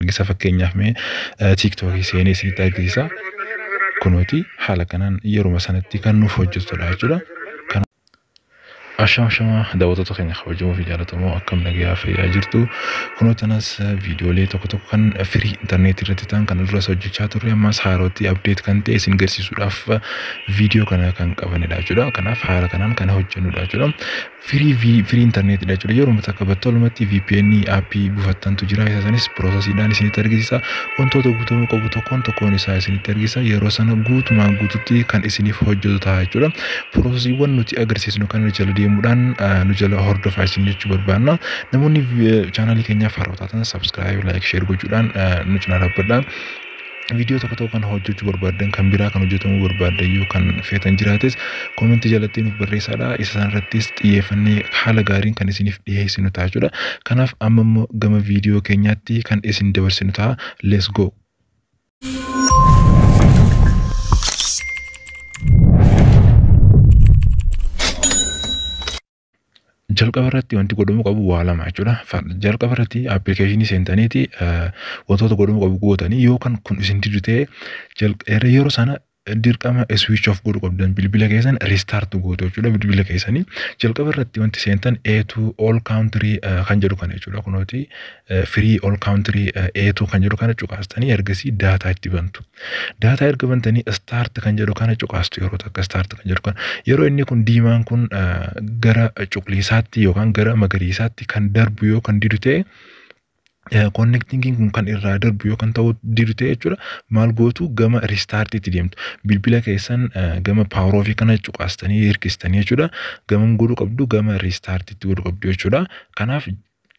Argisa fakkeenyaaf mee TikTokii seenee isinitti argisiisa. Kunooti haala kanaan yeruma sanatti kan nuuf hojjetudha jechuudha. Ashama shama daawwattoota keenya kabajamoo fi jaallatamoo, akkam nagayaa fayyaa jirtu? Kunoo tanas viidiyoolee tokko tokko kan free intarneetii irratti ta'an kana duras hojjechaa turre, ammas haarootti update kan ta'e isin garsiisuudhaaf viidiyoo kana kan qabanidha jechuudha. Kanaaf haala kanaan kana hojjennudha jechuudha. Free intarneetiidha jechuudha. Yeroo takka battalumatti VPN aappii buufattantu jira. Isa sanis piroosesiidhaan isinitti argisiisa. Wantoota guutamuu qabu tokkoon tokkoon isaa isinitti argisiisa. Yeroo sana guutumaan guututti kan isiniif hojjetu ta'a jechuudha. Piroosesiiwwan nuti agarsiisnu kana jala deemuudhaan nu jala hordofaa isin jechuu barbaanna. Namoonni chaanaalii keenyaaf haaraa taatan subscribe, like, share gochuudhaan nu cinaa dhaabbadhaa. Viidiyoo tokko tokko kan hojjechuu barbaaddan, kan biraa kan hojjetamuu barbaaddan yoo kan feetan jiraates, koomentii jalatti nuuf barreessaadha. Isa sanarrattis xiyyeeffannee haala gaariin kan isiniif dhiyeessinu ta'a jechuudha. Kanaaf amma immoo gama viidiyoo keenyaatti kan isin dabarsinu ta'a. Let's go! Jalqaba irratti wanti godhamuu qabu waa lama jechuudha. Jalqaba irratti appilikeeshinii seentaniiti wantoota godhamuu qabu gootanii, yoo kan kun isin didu ta'e, yeroo sana dirqama switch off godhuu qabdan, bilbila keessan restart gootu jechuudha bilbila keessanii. Jalqaba irratti wanti seentan A2 all country kan jedhu kana jechuudha. Kunooti free all country A2 kan jedhu kana cuqaastanii ergasii daataa itti bantu. Daataa erga bantanii start kan jedhu kana cuqaastu. Yeroo takka start kan jedhu kana yeroo inni kun diimaan kun gara cuquliisaatti yookaan gara magariisaatti kan darbu yoo kan didu ta'e, connectingiin kun kan irraa darbu yoo kan ta'u didu ta'e jechuudha. Maal gootu? Gama restartiitti deemtu. Bilbila keessan gama power off kana cuqaastanii hirkistanii jechuudha. Gama godhuu qabdu, gama restartiitti godhuu qabdu jechuudha. Kanaaf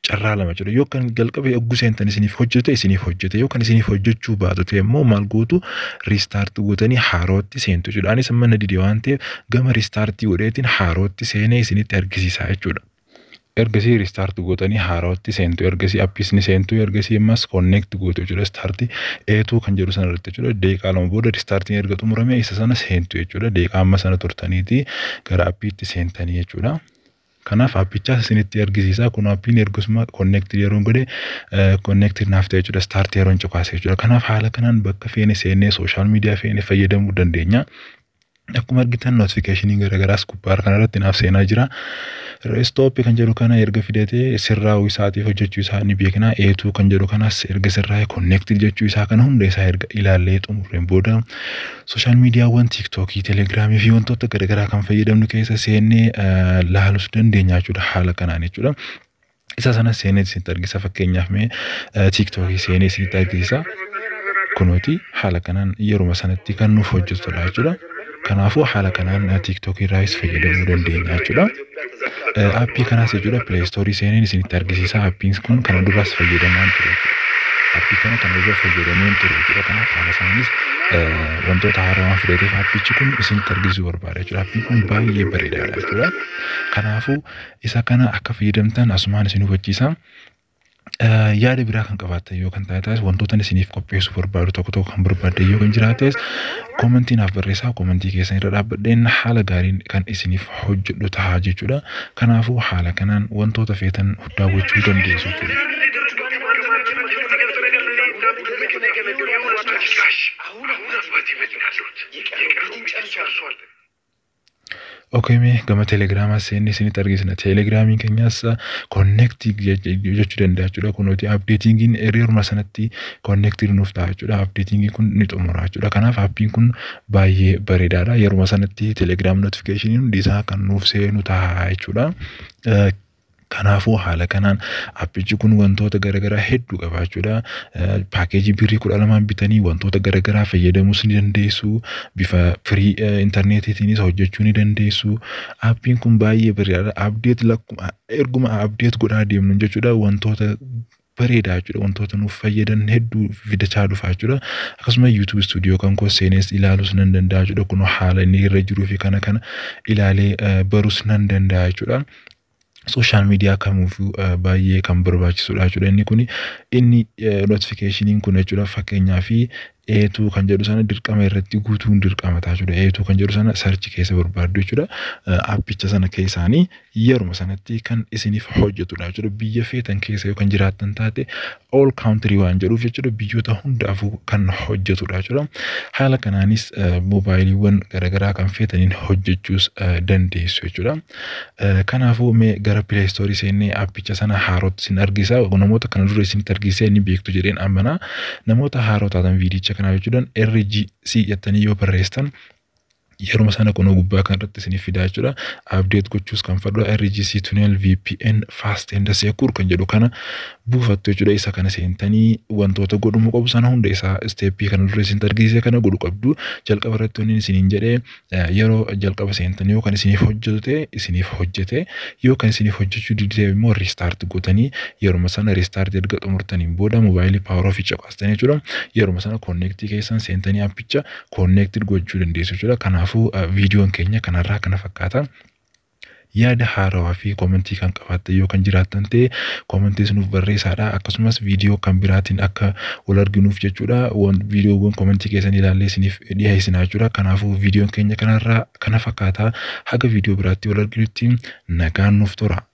carraa lama jechuudha. Yoo kan jalqaba eeguu seentan isiniif hojjete, isiniif hojjete. Yoo kan isiniif hojjechuu baatu ta'e immoo maal gootu? Restart gootanii haarootti seentu jechuudha. Anis amma na dide waan ta'eef gama restartii godheetiin haarootti seenee isinitti argisiisa jechuudha. Ergasii restart gootanii haarootti seentu. Ergasii appiis ni seentu. Ergasii ammas connect gootu jechuudha. Start A2 kan jedhu sana irratti jechuudha. Daqiiqaa 2 booda restartiin erga xumurame isa sana seentu jechuudha. Daqiiqaa amma sana turtaniiti gara appiitti seentanii jechuudha. Kanaaf appichaas isinitti argisiisa. Kun appiin ergasuma connect yeroo godhe connect naaf ta'e jechuudha. Start yeroon cuqaase jechuudha. Kanaaf haala kanaan bakka feene seennee social media feene fayyadamuu dandeenya. Akkuma argitan notificationii garaagaraas gubbaa kanarratti naaf seenaa jira. Stop kan jedhu kana erga fidatee sirraa'uu isaatiif hojjechuu isaa ni beekna. A2 kan jedhu kanas erga sirraa'ee connect jechuu isaa kana hunda isaa erga ilaallee xumurreen booda social miidiyaawwan TikTokii, Telegramii fi wantoota garaagaraa kan fayyadamnu keessa seennee laalus dandeenya jechuudha haala kanaan jechuudha. Isa sana seenee isinitti argisiisa. Fakkeenyaaf mee TikTokii seenee isinitti argisiisa. Kunooti haala kanaan yeruma sanatti kan nuuf hojjetudha jechuudha. Kanaafuu haala kanaan TikTokii irraayis fayyadamuu dandeenya jechuudha. Aappii kanaas jechuudha Play Storeii seeneen isinitti argisiisa. Aappiin kun kana duraas fayyadamaan ture jechuudha. Aappii kana kana dura fayyadameen ture jechuudha. Kanaaf haala isaanis wantoota haaraa waan fidateef aappichi kun isinitti argisiisuu barbaada jechuudha. Aappiin kun baay'ee bareedaadha jechuudha. Kanaafuu isa kana akka fayyadamtan asumaan isin hubachiisa. Yaada biraa kan qabaattan yoo kan taate, wantoota isiniif qopheessuu barbaadu tokko tokko kan barbaaddan yoo kan jiraates, koomentii naaf barreessaa. Koomentii keessan irra dhaabbadheen haala gaariin kan isiniif hojjedhu ta'a jechuudha. Kanaafuu haala kanaan wantoota feetan daawwachuu dandeessu jechuudha. Okay, mee gama Telegiraamaa seennee isinitti argisna. Telegiraamiin keenyas connect jechuu danda'a jechuudha. Kunooti updatingiin yeruma sanatti connect nuuf ta'a jechuudha. Updatingiin kun ni xumura jechuudha. Kanaaf aappiin kun baay'ee bareedaadha. Yeruma sanatti Telegram notificationii hundi isaa kan nuuf seenu ta'a jechuudha. Kanaafuu haala kanaan aappichi kun wantoota garaagaraa hedduu qaba jechuudha. Paakeejii birrii 12n bitanii wantoota garaagaraa fayyadamuus ni dandeessu. Bifa free intarneetiitiinis hojjechuu ni dandeessu. Aappiin kun baay'ee bareedaadha. Update lakkuma erguma update godhaa deemnu jechuudha, wantoota bareedaa jechuudha. Wantoota nuuf fayyadan hedduu fidachaa dhufa jechuudha. Akkasuma YouTube Studio kan koo seenes ilaaluus nan danda'a jechuudha. Kun haala inni irra jiruu fi kana kana ilaalee barus nan danda'a jechuudha. Social media kamiifuu baay'ee kan barbaachisudha jechuudha. Inni kun inni notificationiin kun jechuudha, fakkeenyaa fi A2 kan jedhu sana dirqama irratti guutuun dirqama ta'a jechuudha. A2 kan jedhu sana search keessa barbaaddu jechuudha. Appicha sana keessaanii yeruma sanatti kan isiniif hojjetudha jechuudha. Biyya feetan keessa yoo kan jiraattan taate, all country waan jedhuuf jechuudha, biyyoota hundaafuu kan hojjetudha jechuudha. Haala kanaanis moobaayiliiwwan garaagaraa kan feetaniin hojjechuus dandeessu jechuudha. Kanaafuu mee gara Play Store seennee appicha sana haarootti isin argisa. Namoota kana dura isinitti argisee ni beektu jedheen amana. Namoota haaroo taatan viidicha kanaaf jechuudhaan RGC jettanii yoo barreessitan yeruma sana kunoo gubbaa kanarratti isiniif fidaa jechuudha. Update gochuus kan fadhu RGC Tunnel VPN Fast and Secure kan jedhu kana buufattu jechuudha. Isa kana seentanii wantoota godhamuu qabu sana hunda isaa step kana dura isinitti argisiise kana godhu qabdu. Jalqaba irratti wanni isiniin jedhee, yeroo jalqaba seentanii yoo kan isiniif hojjetu ta'e isiniif hojjete, yoo kan isiniif hojjechuu dide immoo restart gootanii, yeruma sana restart erga xumurtaniin booda moobaayilii power off caqastanii jechuudha. Yeruma sana connect keessan seentanii appicha connect gochuu dandeessu jechuudha. Kanaafuu viidiyoon keenya kanarraa kana fakkaata. Yaada haarawaa fi comment kan qabaattan yoo kan jiraattan ta'e, commentiis nuuf barreessaadha. Akkasumas viidiyoo kan biraatiin akka wal arginuuf jechuudha. Viidiyoowwan comment keessan ilaallee isiniif dhiyeessina jechuudha. Kanaafuu viidiyoon keenya kanarraa kana fakkaata. Haga viidiyoo biraatti wal arginutti nagaan nuuf tura.